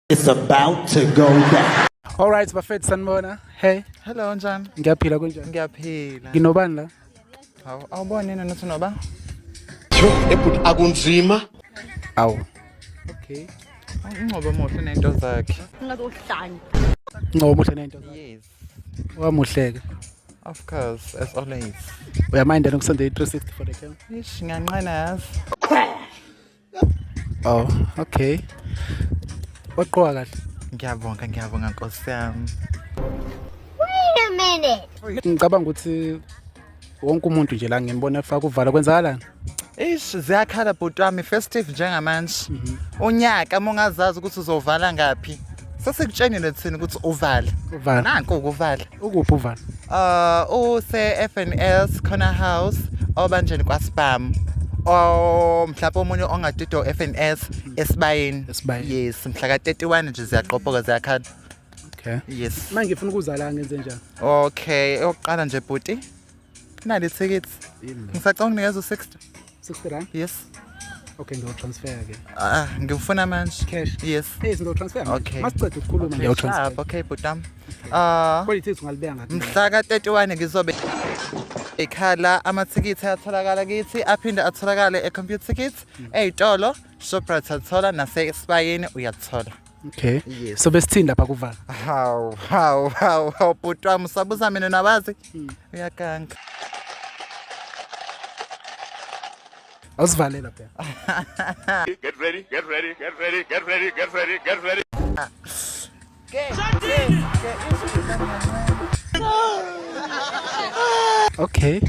It's about to go down. Alright bafethu, sanibona. Hey. Hello, njani? Ngiyaphila, kunjani? Ngiyaphila. Nginobani la? Hawu, awuboni yini nothi noba? Ebhuti akunzima. Awu. Okay. Ungcobo muhle nento zakhe. Ngazohlanya. Ngcobo muhle nento zakhe. Yes. Wamuhleke. Of course, as always. Uyaminda nokusenda i-360 for the camera? Ish, ngiyanqena yazi. Oh, okay. Waqoka kahle. Ngiyabonga, ngiyabonga Nkosi yami. Wait a minute. Ngicabanga ukuthi wonke umuntu nje la ngimbona efaka uvala, kwenzakalani? Ish, ziyakhala bhuti wami, festive njengamanje. Unyaka uma ungazazi ukuthi uzovala ngaphi. Sesikutshenile thina ukuthi uvala. Uvala. Nanku ukuvala. Ukuphi uvala? Use FNS Corner House obanjeni kwaSpam. Oh, mhlawumbe omunye ongadido FNS esibayeni. Esibayeni. Yes, mhla ka 31 nje ziyaqopoka, ziyakhala. Okay. Yes. Manje ngifuna ukuzala, ngenze njani? Okay, oqala nje bhuti. Nali ticket. Ngisacela unginikeza u60. 60 rand? Yes. Okay, ngiyotransfer ke. Ah, ngifuna manje. Cash. Yes. Hey, ngizotransfer manje. Okay. Masiceda ukukhuluma Okay, ngiyotransfer. sharp. Okay, bhuti wami. Ah, Quality ungalibeka ngathi. Mhla ka 31 ngizobe ikhala, amathikithi ayatholakala kithi, aphinde atholakale e-Computicket, ey'tolo, Shoprite athola, nasesibayeni uyathola. Okay. Yes. So besithini lapha kuvala? Hawu, hawu, hawu, hawu bhuti wami, usabuza mina nabazi uyaganga. Awusivalela phela. Get ready, get ready, get ready, get ready, get ready, get ready. Okay.